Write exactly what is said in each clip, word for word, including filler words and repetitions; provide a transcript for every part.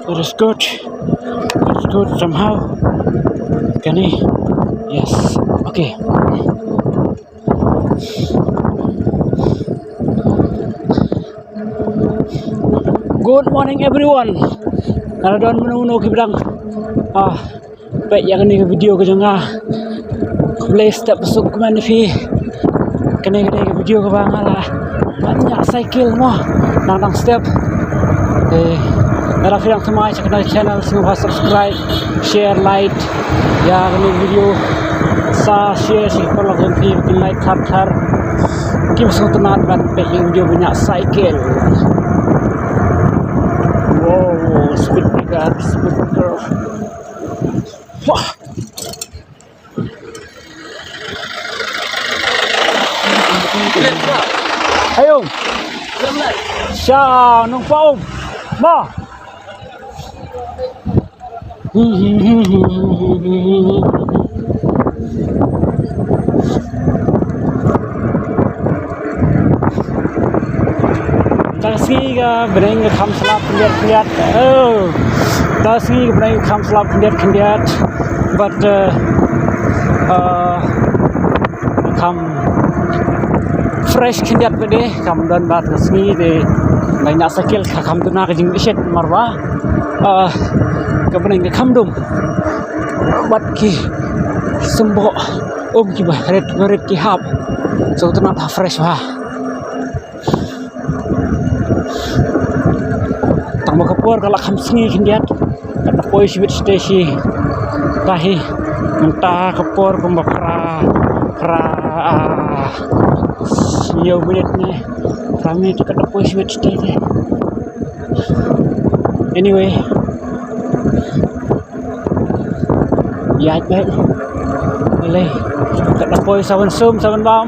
That is good. That's good somehow. Kane. Yes. Okay. Good morning, everyone. Nga la don mano mano ki bdang. Ah, peit ïa kane ka video ka jong nga. Khublei step suk kumne phi. Kane kane ka video kaba nga la ban ïa cycle mo. Nang dang step. Eh, lada phi dang thymmai sha kane ka channel sngewbha subscribe, share, like ïa kane ka video. Sa share sha ki paralok jong phi, phin like thar thar. Kim sngewtynnat ban peit ïa ka video ban ïa cycle. Wow, speed breaker, speed breaker. Wah. Ayo. Sha nong pa um. Ma. Tang sngi ka bneng ka kham slap khyndiat khyndiat. Oh. Tang sngi ka bneng ka kham slap khyndiat khyndiat. But uh, uh, kham fresh khyndiat bad de kham don bad ka sngi de. Ngai na cycle ka kham duna ka jingshit marwa. Uh, ka bneng ka kham dum. Bad ki symboh um kiba rit rit ki hap. So tang na fresh ba. Tang ba ka por ka la kham sngi khyndiat. Ka da poi shibit shatei shi. Tahi. Mynta ka por kumba phra phra, ah, hynñiew minit ne. Phra minit ka da poi shibit shatei te. Anyway. Ïaid beit. Balei? Kat da poi sa ban sum sa ban bam.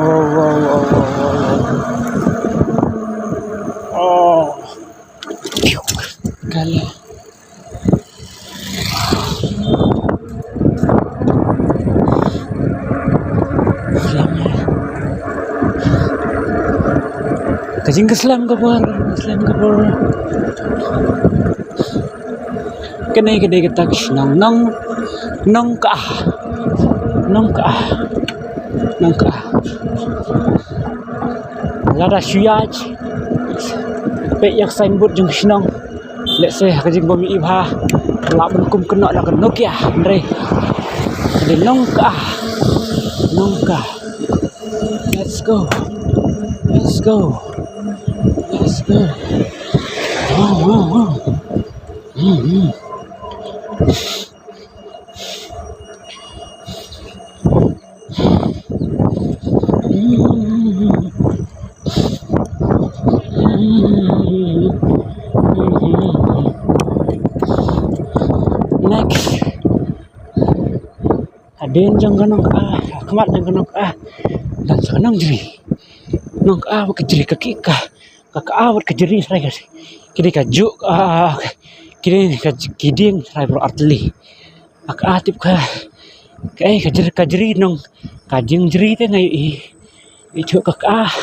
Oh, wow, wow, wow, wow, wow. Oh. Kala. Ka jingkaslam ka bor, kaslam ka bor. Kane ka dei kata ka shnong Nong, Nongkah. Nongkah. Nongkah. Lada shu ïaid peit ïa ka signboard jong ka shnong. Let's say ha ka jingbym ïohi bha lah ban kum kynnoh da ka Nokia, hynrei ka dei Nongkah. Nongkah. Let's go. Let's go. Let's go. Wow, wow, wow. Hmm, hmm. Next. Hadien jong ka Nongkah, ha khmat jong ka Nongkah. Don sa ka nongjri. Nongkah bad ka jri ka ki ka. Ka Kah bad ka Jri trai ka. Ki dei ka juk, ah, ki dei ka j-, ki dieng trai baroh artylli. Ka Kah tip ka, ka, eh, ka Jri, ka Jri Nong, ka Jingjri te nga ïohi. Ïohi ka Kah,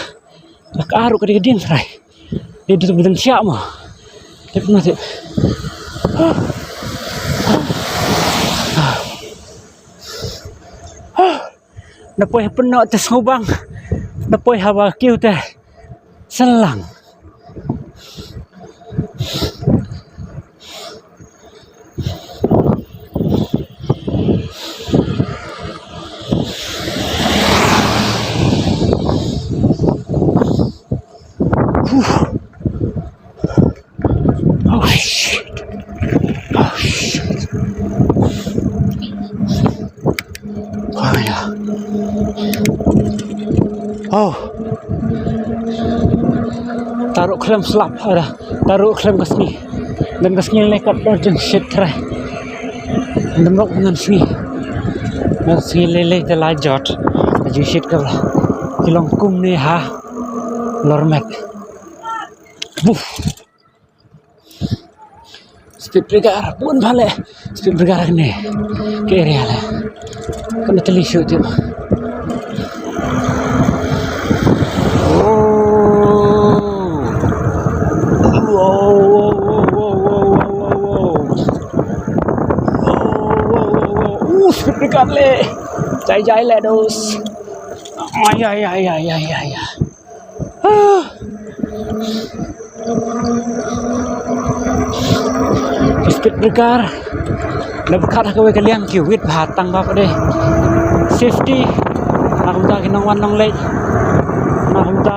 ka Kah ruh ka dei ka dieng trai. Dei dei dei siah mo. Tip nga tip. Da poi ha pynnoh te sngewbang. Da poi ha ba kiew te. Selang. Huh. Oh shit. Oh shit. Wah, ya. Oh. Tang ruh khlem slap, ada. Tang ruh khlem ka sngi. Don ka sngi lei kat dor jingshit trai. Dam ruh ngan sngi. Ngan sngi lei lei te la jot. Ka jingshit ka ba. Ki long kumne ha. Lor met. Buf. Speed breaker, bun bha leh. Speed breaker ne. Ka area leh. Kane teli shu tip. Oh. Wow, wow, wow, wow. Oh, wow, wow, wow. Uh, speed breaker leh. Jai, jai leh, dos. Ay, ay, ay. Ah. Speed breaker. Da pyrkhat ha kawei ka liang ki wit bha tang ba ka dei safety. Na kumta ki nongwan nongleit. Na kumta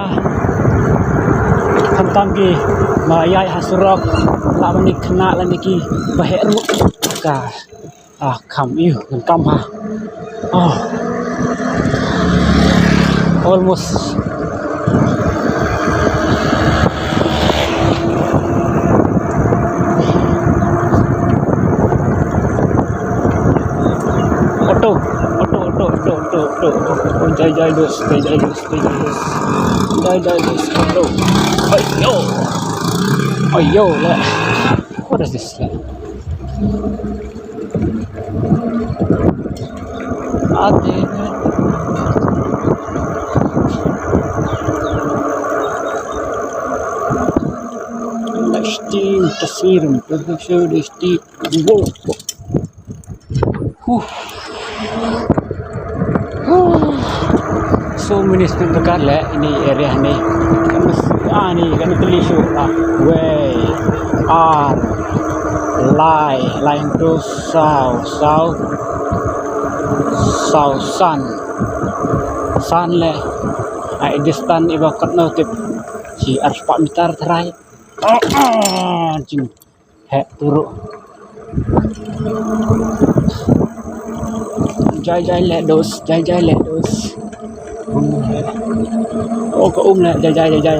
khamtam ki ba ïaid ha surok. La ban ïa khynnah lane ki ba heh ruh ka. Ah, kam, ïoh, ngan kam ha. Oh. Almost. Auto, auto, auto. Oh, jai, jai, dos, jai, jai, dos, jai, jai, dos. Jai, jai, dos, auto. Ayo. Ayo, lah. What is this? Ate. Lashti, tasir, tasir, lashti. Wow. Huh. Huh. So many speed breaker leh ini area ni. Kan mesti, ah, ni kan teli shu, ah. Wei. Ar. Lai. Lai tu saw. Saw. Saw san. San leh. Ai distance iba katno tip. Shi arspah meter trai. Ah, ah, jing. Heh, turu. Jai, jai, leh dos, jai, jai, leh dos. Oh, ka um leh, jai, jai, jai.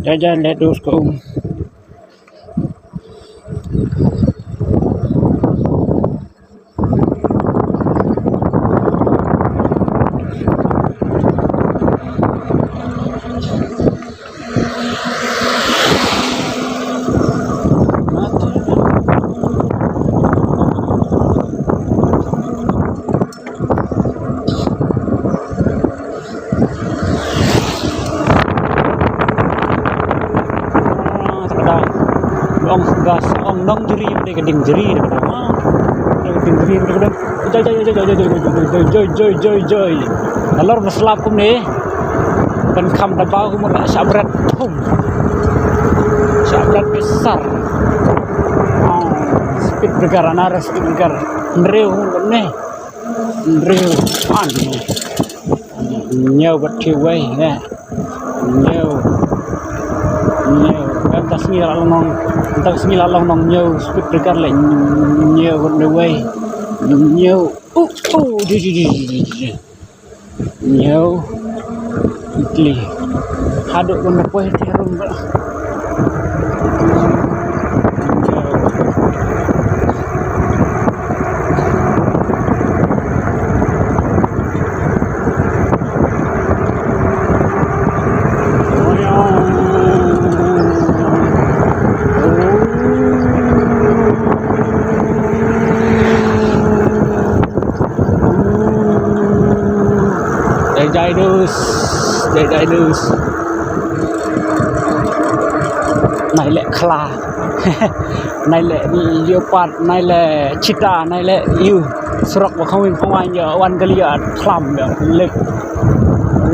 Jai, jai, leh dos ka um. Ong gas, ong nong jeri, dei ka ding jeri, dei ka ding jeri, dei ka ding. Joi, joi, joi. Nalor ba slap kumne. Kan kham da ba kumne, shah bret, thum. Shah bret besar. Oh, speed breaker, another speed breaker. Hynriew kumne. Hynriew, an. Hynñiew bad phew wei, eh. Hynñiew. Hynñiew. Mynta ka sngi la long, mynta ka sngi la long hynñiew speed breaker leh, hynñiew bad phew wei. Hynñiew. Uh, uh, di, di, di. Hynñiew. Itli. Haduh ban da poi te harum ba. Jai jai dus, jai jai dus. Nai leh khla. Nai leh leopard, nai leh cheetah, nai leh ïu. Surok ba kham win kham wan ïa wan ka liat khlam ïa lek.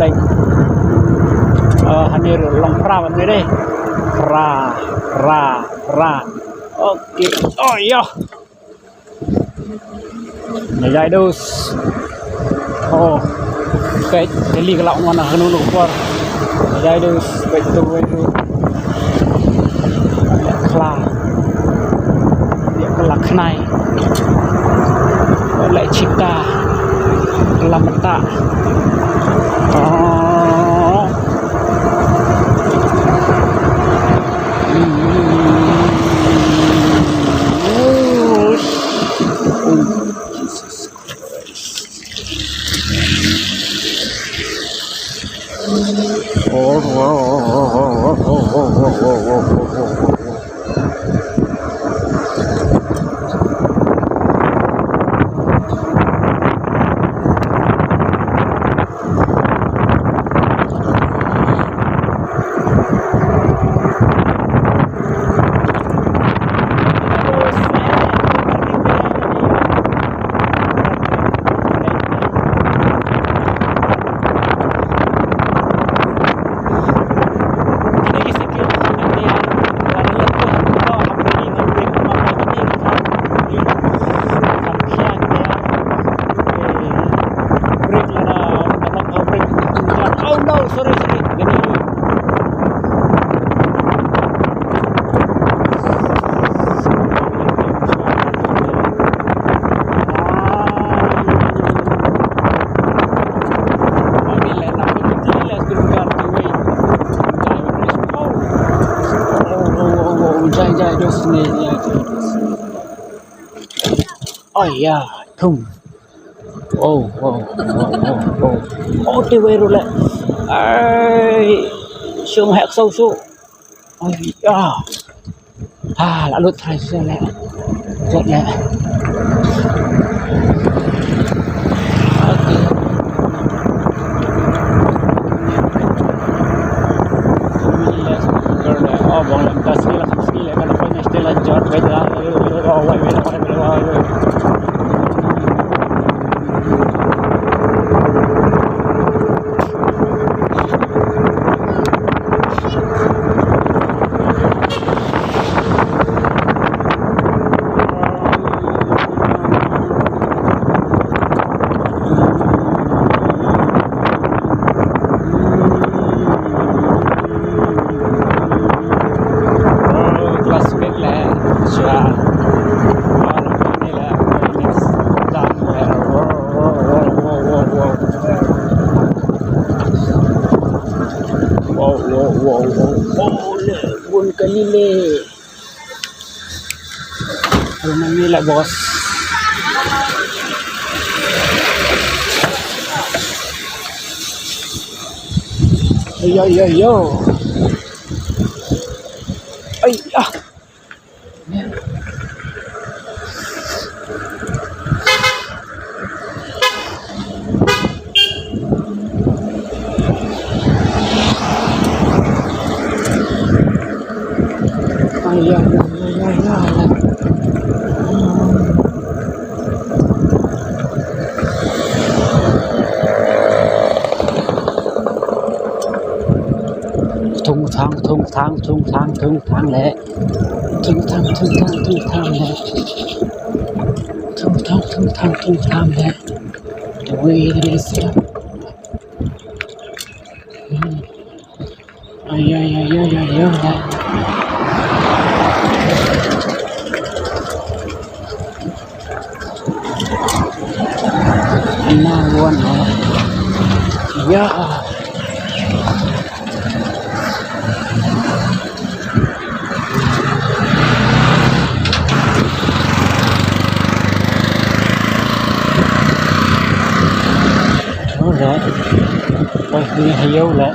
Lek. Eh, hani ruh long phra ban dei. Phra, phra, phra. Okay. Oh, ïa. Jai jai dus. Oh. Peit, Delhi ka la wan ha kano kano ka por. Jai jai dus, peit tu, peit tu. Khla. Ïa ka la khnai. Lai chita. Lamata. Oh. Oh no, sorry, sorry. Oh, yeah, thum. Oh, oh, oh, oh, oh. Oh, te wei ruh leh. Ai, shong hek sau su. Ai, ah. Ah, la lut trai su leh. Lut leh. Okay. Oh, bang lam tas ni lah. Classmate leh shuwa. Ar ni leh next dam leh. Wow, wow, wow, wow. Wow, wow, wow, wow. Wow, leh bun kali leh. Aduh, nang ni lah, bos. Ayo, ayo, ayo. Ay, ah. Ay, ay, ay, ay, ay, ay. Thung thang, thung thang, thung thang, thung thang leh. Thung thang, thung thang, thung thang leh. Thung thang, thung thang, thung thang leh. Wei leh sa. Hmm. Ay, ay, ay, ay, ay, ay, ay. Another one, oh. Yeah. Alright. Oi, ni ha ïew leh.